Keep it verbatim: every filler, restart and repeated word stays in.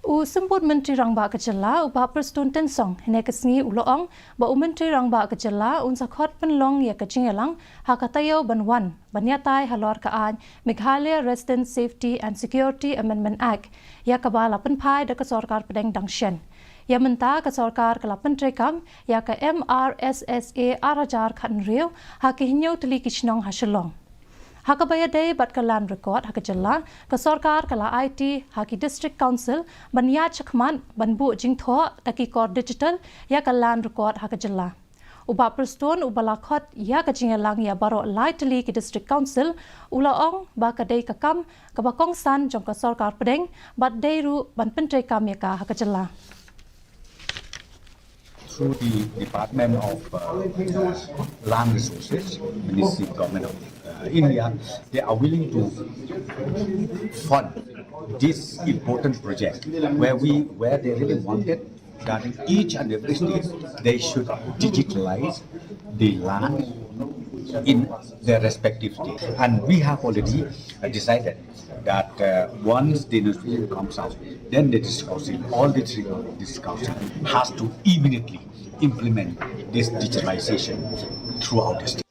U Symbud Myntri Rangbah ka jylla, u Bah Prestone Tynsong, hynne ka sngi u la ong ba u Myntri Rangbah ka jylla un sa khot pynlong ïa ka jingïalang ha ka taïew ban wan ban ïatai halor ka aiñ Meghalaya Resident Safety and Security Amendment Act, ïa kaba la pynphai da ka sorkar pdeng dang shen. Ïa mynta ka sorkar ka la pyntreikam ïa ka M R S S A ar hajar khathynriew ha ki hynñiew tylli ki shnong ha Shillong. Ha kaba ïadei bad ka land record ha ka jylla, ka sorkar ka la aiti ha ki district council ban ïaid shakhmat ban buh jingthoh da ki kor digital ïa ka land record ha ka jylla. U Bah Prestone uba la khot ïa ka jingïalang ïa baroh lai tylli ki district council, u la ong ba ka dei ka kam kaba kongsan jong ka sorkar pdeng bad dei ruh ban pyntreikam ïa ka ha ka jylla. Through the Department of uh, uh, Land Resources, Ministry of Government of uh, India, they are willing to fund this important project where we where they really wanted that each and every state they should digitalize the land in their respective states. And we have already uh, decided that uh, once the notification comes out, then the district council, all the three district council has to immediately implement this digitalization throughout the state.